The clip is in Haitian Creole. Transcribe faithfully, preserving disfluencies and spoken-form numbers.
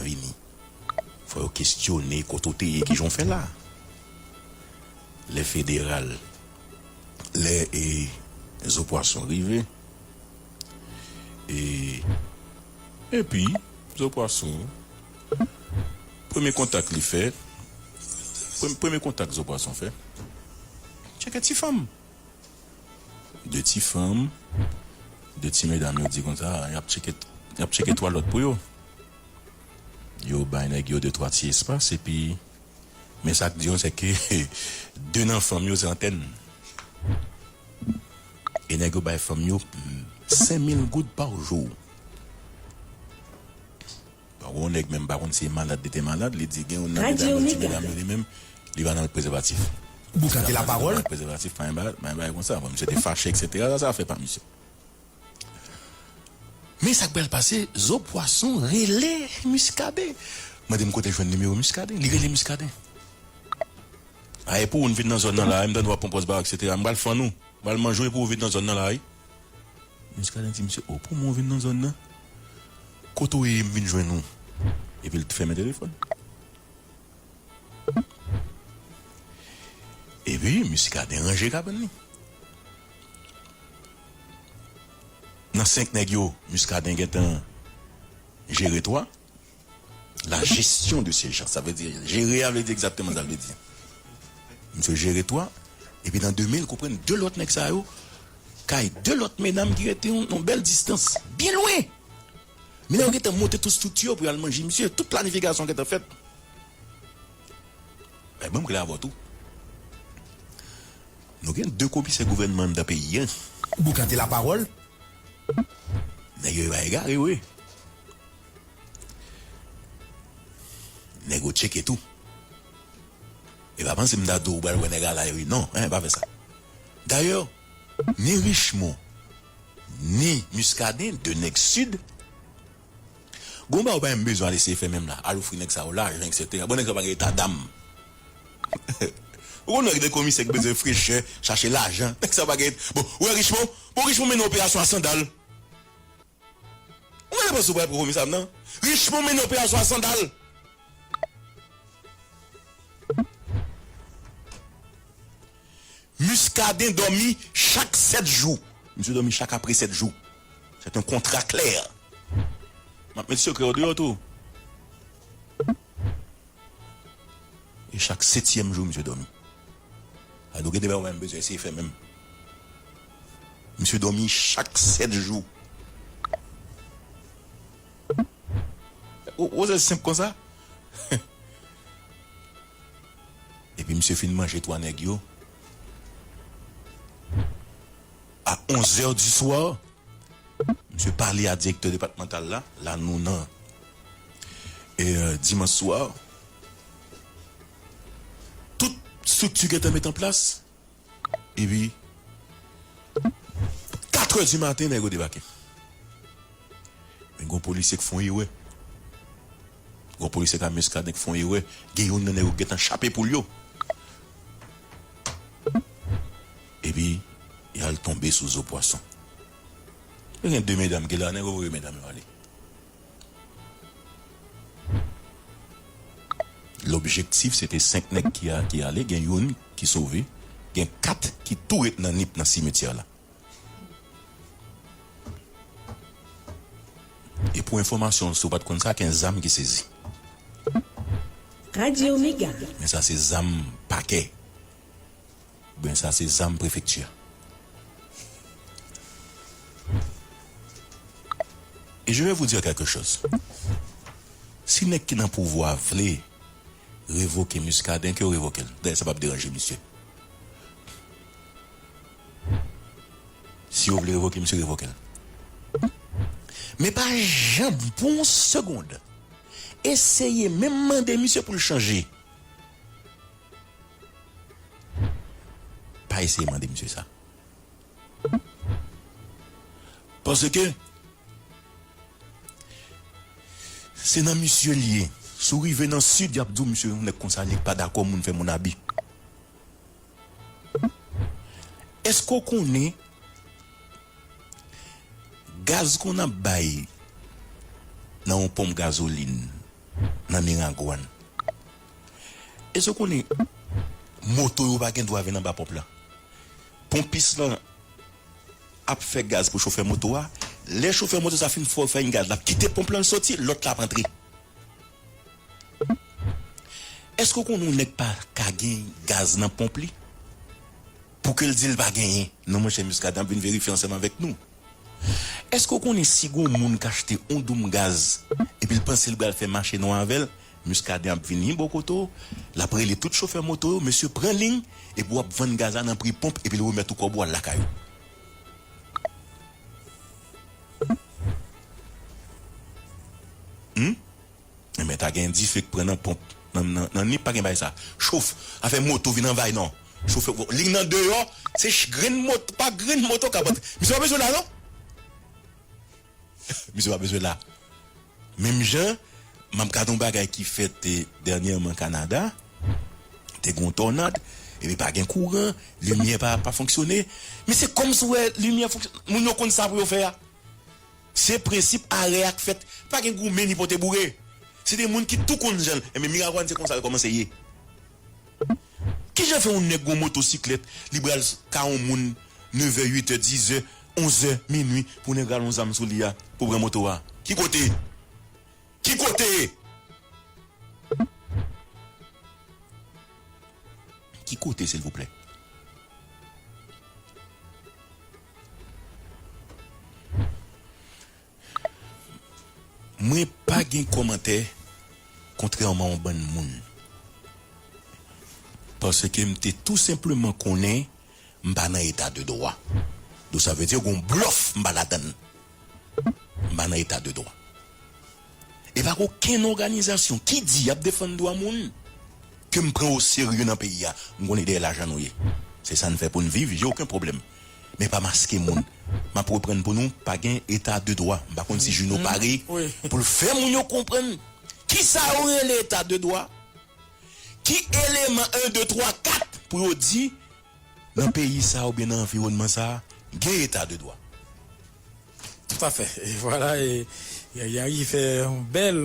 vini. Fò yo kestyone kote w te ye, kijan w fè la. Lè federal, lè e zo pwason rive, e epi zo pwason, premye kontak li fè, premye kontak zo pwason fè, tcheke ti fanm. De ti fanm, de ti medam yo di konsa, y ap tcheke, y ap tcheke twalèt pou yo. Yo bay nèg yo de twa ti espas, epi, men sa k di yo, se ke de nan fanm yo se antèn. E nèg yo bay fanm yo senk mil goud pa jou. Bon, yon nèg menm pa konn si e malad li te malad, li di gen yon nan medam yo, ti medam yo li menm, li pa nan prezèvatif. Boukante la pawòl. Prezèvatif, pa yon bagay, pa yon bagay konsa. Bon, misye te fache, et cetera. Sa, sa fè pa misye. Men sa k pral pase, zo pwason rele Muscadin. Mande m kote l jwenn nimewo Muscadin. Li rele Muscadin. A, e pou ou, n vin nan zòn nan la, m tande w ap pran pòz ba, et cetera. M pral fann ou. M pral manje w, e pou ou vin nan zòn nan la, wi. Muscadin di misye, o, pou mwen w vin nan zòn nan? Kote w ye, m vin jwenn ou. Epi l fèmen telefòn. Epi Muscadin ranje kabann li. Nan senk nèg yo, Muscadin gentan jere twa. La gestion de ces gens, sa vle di, jere a vle di egzakteman sa l vle di. Misye jere twa, epi nan demen, l konprann de lòt nèg sa yo, kay de lòt medam ki rete yon, yon bèl distans, byen lwen. Medam yo gentan monte tout estrikti yo pou y al manje misye, tout planifikasyon gentan fèt. Men ban m klè avè w tou. Nou gen de komisè gouvènman anndan peyi a. Boukante la pawòl. Nèg yo pa egare vre. Nèg yo tcheke tou. E pa panse m ta di w pral wè nèg a la wi. Non, en, pa fè sa. Dayè, ni Richemond, ni Muscadin, de nèg sid, gon bagay ou pa menm bezwen al eseye fè menm la. Al ofri nèg sa yo lajan, et cetera. Bon, nèg sa pa gen eta dam. Ou konn nèg de komisè ki bezwen frechè, chache lajan. Nèg sa pa gen, bon, ou wè Richemond? Bon, Richemond mennen operasyon a sandal. Ou wè panse ou pral pran komisè a nan? Richemond mennen operasyon a sandal. Muscadin dòmi chak sèt jou. Misye dòmi chak apre sèt jou. C'est un contrat clair. M ap met sekrè w deyò tou. E chak setyèm jou, misye dòmi. Alo, gen de bagay ou pa menm bezwen eseye fè menm. Misye dòmi chak sèt jou. Ou, ou se senp konsa? Epi misye fin manje twa nèg yo. A onzè di swa, misye pale a direktè depatmantal la, la nou nan, e, dimanch swa, tout estrikti gentan met an plas, epi katrè di maten, nèg yo debake. Men gon polisye k fè yon erè. Gon polisye ka Muscadin k fè yon erè. Gen youn nan nèg yo gentan chape poul yo. Epi, y al tonbe sou zo pwason. Yo gen de medam ki la, nèg yo voye medam yo ale. Lobjektif, se te senk nèg ki a, ki ale, gen youn ki sove, gen kat ki tou ret nan Nip, nan simetyè la. E pou enfòmasyon w, si w pa t konn sa, gen zam ki sezi. Radyo Mega. Men sa se zam pakè. Oubyen sa se zam prefekti a. E je vais vous dire quelque chose. Si nèg ki nan pouvwa vle revoke Muscadin, ke yo revoke l. Dayè, sa p ap deranje misye. Si yo vle revoke misye, revoke l. Men pa janm, pou yon segond, eseye menm mande misye pou l chanje. Pa eseye mande misye sa. Paske se nan misye l ye. Si w rive nan Sid, y ap di w, "Misye, yon nèg konsa, li pa dakò moun fè moun abi." Èske w konnen gaz ke w ap bay nan yon ponp gazolin, nan Miragwàn. Èske w konnen moto yo pa gen dwa vin anba ponp lan? Ponpis lan ap fè gaz pou chofè moto a. Lè chofè moto sa fin fè, fè yon gaz, l ap kite ponp lan, l soti, lòt la ap antre. Èske w konnen yon nèg pa ka gen gaz nan ponp li? Pou ke l di l pa genyen. Non, monchè, Muscadin ap vin verifye ansanm avèk nou. Èske w konnen si gon moun k achte yon doum gaz, epi l panse l pral fè mache nwa avè l, Muscadin ap vini bò kote w, l ap rele tout chofè moto yo, mesye pran liy, epi w ap vann gaz la nan pri ponp, epi l remèt ou kòb ou al lakay ou. Hmm? Enben, ta gen dife k pran nan ponp. Nan, nan, nan Nip pa gen bagay sa. Chof, afè moto vin anvayi non. Chofè, liy nan deyò, se ch-, grenn moto, pa grenn moto k ap antre. Misye pa bezwen la non. Misye pa bezwen la. Menm jan, m ap gade yon bagay ki fèt, eh, dènyèman Kanada. Te gen yon tònad, epi pa gen kouran, limyè pa, pa fonksyone. Men se kòmsi w wè limyè fonksyone. Moun yo konn sa pou yo fè a. Se prensip arè a k fèt. Pa gen goumen ni pote boure. Se de moun ki tou konn jan l. Enben, Miragwàn se konsa yo kòmanse ye. Kijan fè yon nèg gon motosiklèt, li pral ka yon moun nevè, uitè, dizè, onzè, minwi, pou nèg al yon zam sou li a, pou pran moto a? Ki kote? Ki kote? Ki kote, silvouplè? Mwen pa gen kòmantè, kontrèman yon bann moun. Paske m te tou senpleman konnen m pa nan eta de dwa. Donk, sa vle di, gon blòf m pa ladann. M pa nan eta de dwa. E pa gen okenn òganizasyon ki di y ap defann dwa moun ke m pran oserye nan peyi a. M konnen dèyè lajan nou ye. Se sa n fè pou n viv, y a okenn pwoblèm. Men pa maske moun. M ap reprann pou nou, pa gen eta de dwa. M pa konn si Juno pare pou l fè moun yo konprann kisa yo rele eta de dwa. Ki eleman en, de, twa, kat pou yo di nan peyi sa a oubyen nan anviwònman sa a, gen eta de dwa? Toutafè. E vwala, e, Yaya, li fè yon bèl,